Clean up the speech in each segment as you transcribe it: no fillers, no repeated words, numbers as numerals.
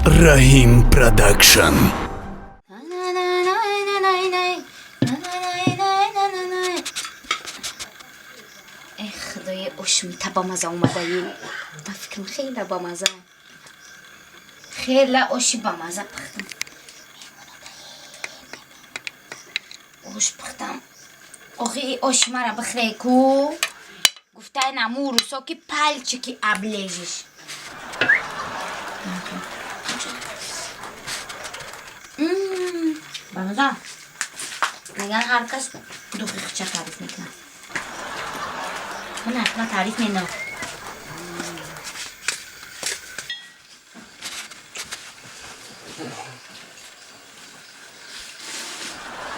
Раҳим Продакшн. Эх, худои, ошмита бамаза омадаи. Ба фикрам, хела бамаза, хела оши бамаза пухтам. Ош пухтам. Охи, оши мара бихӯре ку гуфтай наму русо ки пальчики оближешь. Бамаза. Меган, ҳар кас духи хича таъриф мекунад. Ман ҳатма таъриф менам.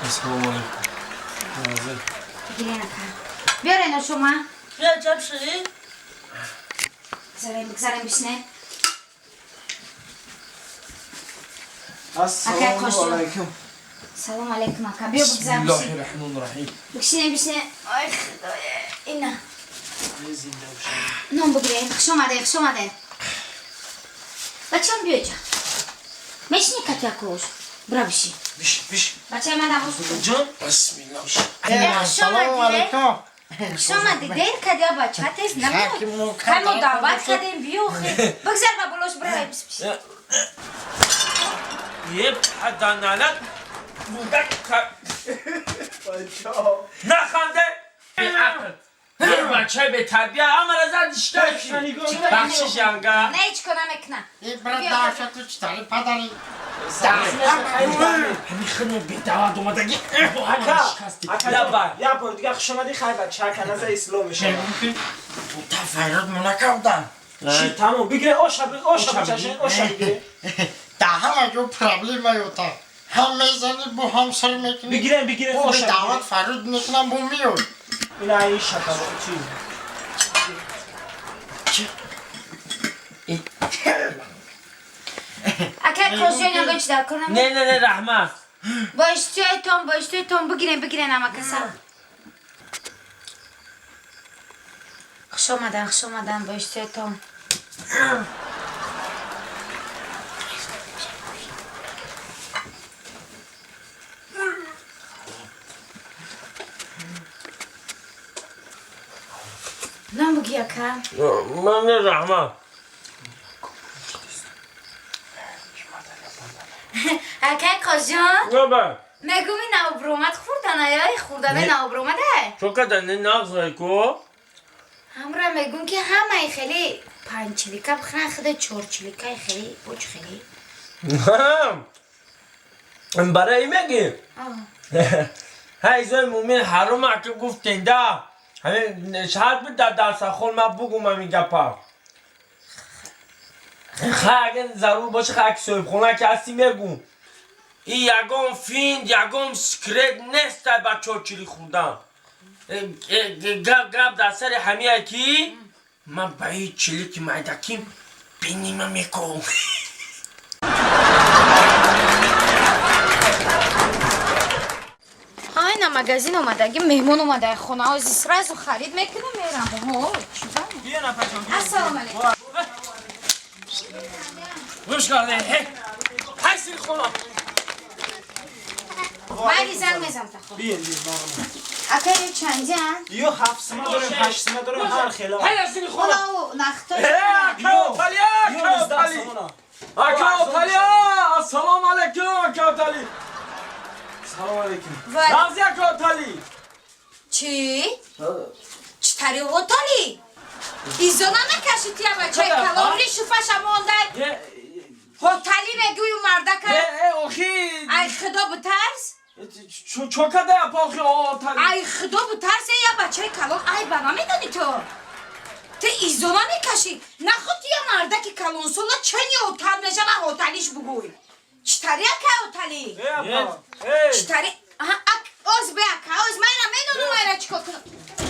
Ассалому алайкум. Ҳозир. Бигирен, ака. Биёрен шума. Биё, ҷаб шудӣ? Бигзарем, бигзарем, бишне. Ассалому алайкум. Салом алейкум, ака. Биё, бигзар. Бисмиллоҳи раҳмони раҳим. Бишне, бишне. Ой, худоя. Ина. Зинда бошед. Нон бигирен. Хуш омадед, хуш омадед. Бачам, биё ҷа. Мешини катякош. Бира биши. Биш, биш. Бачаи ман дамош. Ҷон. Бисмиллоҳ. Хуш омадед. Хуш омадед. Дер кадия, бача, тез намеояд. Хай, мо даъват кардем, биё хе. Бигзар ба болош, бира бис бис. Е, паданалат будак наханде. Беақл. Е, бачаи бетарбия ҳамара зад иштаки. Бахшиш, янга. Не, ҳеҷ кор намекунам. Падари. Ҳамин хидмо бедаъват омадаги. Ака, Лабай. як бор дига хуш омадӣ, хай, бача, ака, назар ислом мешавад. Та фарёд мунакардан. Чӣ, тамом, бигире оша, оша, бачашен, оша бигире. Да ҳама ҷо проблема ёта. Ҳам мезанӣ, бу ҳам сир мекунӣ. Бигирем, бигирем, Бу оша. даъват фарёд мекунам, бу миёй. Ина ин шакар чӣ? Ака, кошён ягон чи дар кор намекунам. Не, не, не, раҳмат. Бо иштиёитон, бо иштиёитон, бигирен, бигирен, амакаса. Хуш омадан, хуш омадан, бо иштиёитон. Нон буги, ака. Ман не, раҳмат. Акай Қожон, Лабай. Мегӯми, наобромад хӯрдана ё хӯрдана наобромада? Чо када не нағзай ку? Ҳамра мегӯм, ки ҳамаи хеле панҷчилика бихӯран, худа чорчиликаи хеле боч хеле. Барои меги? Ҳай, зои мӯмин ҳарома ки гуфтенда. Ҳамин шарт буд дар дарсахон ман бугум ҳамин гапа. Хай, агар зарур боша, хай, ки соҳибхона ки ҳастӣ, мегум. И ягон финд, ягон секрет нестай ба чорчили хӯрдан. Гап дар сари ҳамия ки ман ба ин чилики майдаким бинима меком. Айна магазин омадаги, меҳмон омадаи хона, ози сразу харид мекунам, мерам. Ҳо, чӣ? Биё, нафарҷон. Ассалому алайкум. Гӯш карде, ҳай сири хона. Майли, занг мезам тахо. Биен, биен, марҳамат. Ака, ё чандиан? Ё ҳафт сима дорем, ҳашт сима дорем, ҳар хела. Ҳай сири хона. Ҳоло нахто. Ака Отали, Ё ака 19 Отали. сомона. Ака Отали, ассалому алайкум, ака Отали. Салом алайкум. Нағзи, ака Отали. Чӣ? Чӣ тари отали? Изона накаши тия, бачаи калонри шуфаша мондай. Хотали мегӯю мардака. Охи. Ай худо бутарс. Чо када апа, охи Отали? Ай худо бутарс, я бачаи калон, ай ба намедонӣ ту. Ту изона мекашӣ. Наход тия мардаки калонсола чани отал мешава, хоталиш бугӯй. Чӣ тари, ака отали? Чӣ тари? Оз бе, ака, оз майра медонам, майра чӣ кор кунам.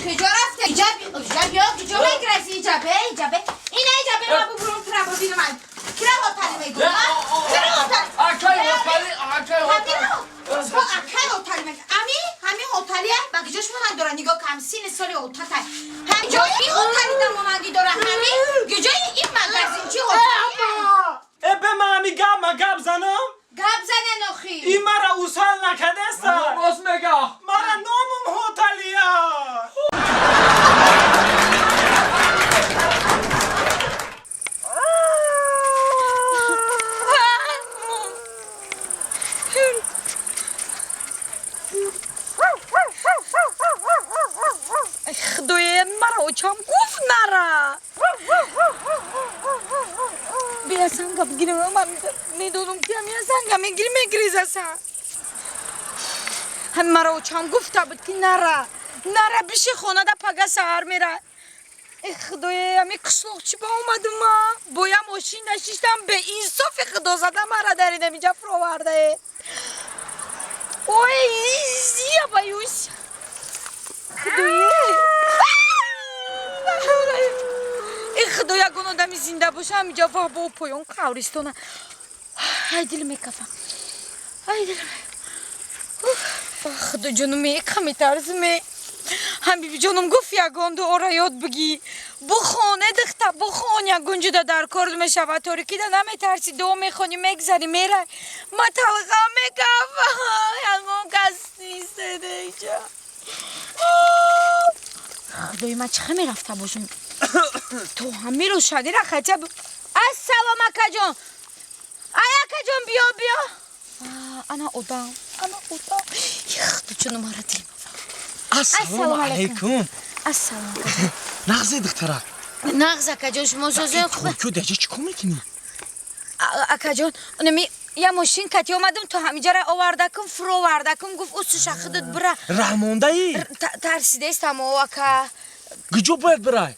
Куҷо рафте? Иҷа иҷа биё, куҷо мегрази? Иҷа бе, иҷа бе. Ина иҷа бе, ма бубурум тура бубинам. Кира хотали мегӯ? Кира хотали? Акай Отали, акай Отали. Акай отали мегӯ. Ами, ҳами оталия ба куҷош монанд дора? Нигоҳ кам, сини соли отатай. Ҳами ҷои отали да монандӣ дора. Ҳами куҷои ин магазинчи отали? Э, бе, ман ҳами гап И мара усал накадаста. Рост мега. Мара номум ҳоталия. Худоя, мара очам гуфт нара. Бия санга бигирем, ман медонам ки ҳамия санга мегири мегиризаса. Ҳами мара очам гуфта буд ки нара. Нара биши хонада пага саҳар мера. Э худоя, ҳами қишлоқ чӣ ба омадум ма? Боя мошин нашиштам, беинсофи худо зада мара дар инамиҷа фуровардае. Ой, я боюсь. Худоя. Э худо, ягон одами зинда боша, ҳамиҷа ва бо поён қабристона. Ай дил мекафам. Ай дил. Худо ҷонум, меками метарзиме. Ҳам биби ҷонум гуфт ягон дуора ёд бигӣ. Бухоне дихта, бухон ягон ҷуда дар кор мешавад. Торикида наметарсӣ, дуо мехонӣ, мегзарӣ, мерай. Ма талға мекафам. Ягон кас нест инҷа. Худои ман, чӣ мерафта бошум? То ҳами рӯшанира хотя бы. Ассалом, акаҷон. Ай, акаҷон, биё, биё. Ана одам, ана одам. Худо ҷонум, мара дил. Ассалому алайкум. Ассалом. Нағзе, духтарак. Нағз, акаҷон, шумо созои хуб. Ку даҷа чӣ кор мекунӣ? Акаҷон, онами я мошин кати омадам, то ҳамиҷара овардакум, фуровардакум, гуфт усуша худат бира. Раҳмондаӣ? Тарсидаистам, о ака. Куҷо бояд бирай?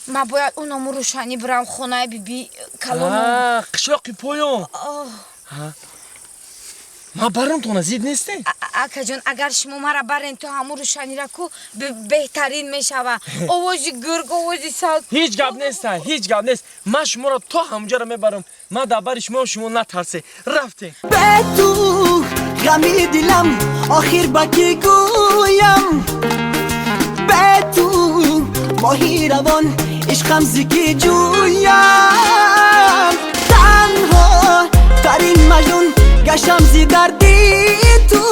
Ман бояд оному рӯшанӣ бирам, хонаи биби калоном. Қишлоқи поён. Ман барам тона, зид нестем? Акаҷон, агар шумо мара барен то ҳамун рӯшанира ку беҳтарин мешава. Овози гург, овози саг. Ҳеҷ гап нест, ҳеҷ гап нест. Ман шуморо то ҳамунҷаро мебарам. Ман дар бари шумо, шумо натарсе. Рафтем. Бе ту ғами дилам охир ба кӣ гӯям? Бе ту моҳи равон ишқам зи кӣ ҷӯям? Танҳо тарин маҷнун гаштам зи дарди ту.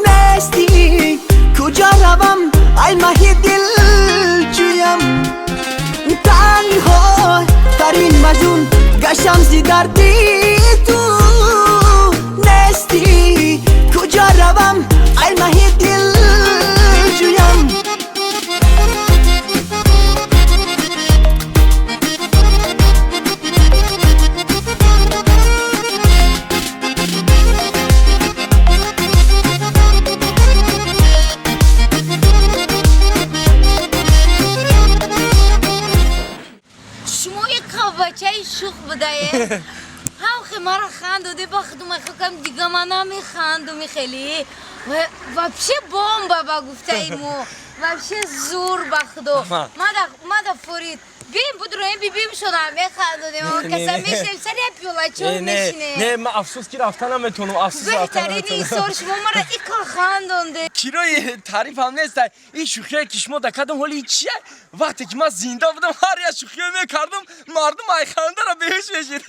Нестӣ, куҷо равам, ай маҳи дилҷӯям? Танҳо тарин маҷнун гаштам зи дарди ту. Нестӣ, куҷо равам, ай маҳи дилҷӯям? Шумо як бачаи шух будае. Ҳам хе мара хандоде, ба худум мехокам, дига ман намехандуми хеле. Вообще бомба, ба гуфтаи мо. Вообще зур, ба худо. Мада фурид. Бим будроем, бибим шона механдонем. Каса мешнем, сари я пиёлачон мешинем. Не, ман афсӯс ки рафта наметавонам, афсӯс рафта Беҳтарини наметавонам. исор, шумо мара ика хандонде. Кирои таърифам нест. Ин шӯхие ки шумо дакардам, ҳоли чия? Вақте ки ман зинда будам, ҳар як шӯхие мекардам, мардум айхандара беҳуш мешид.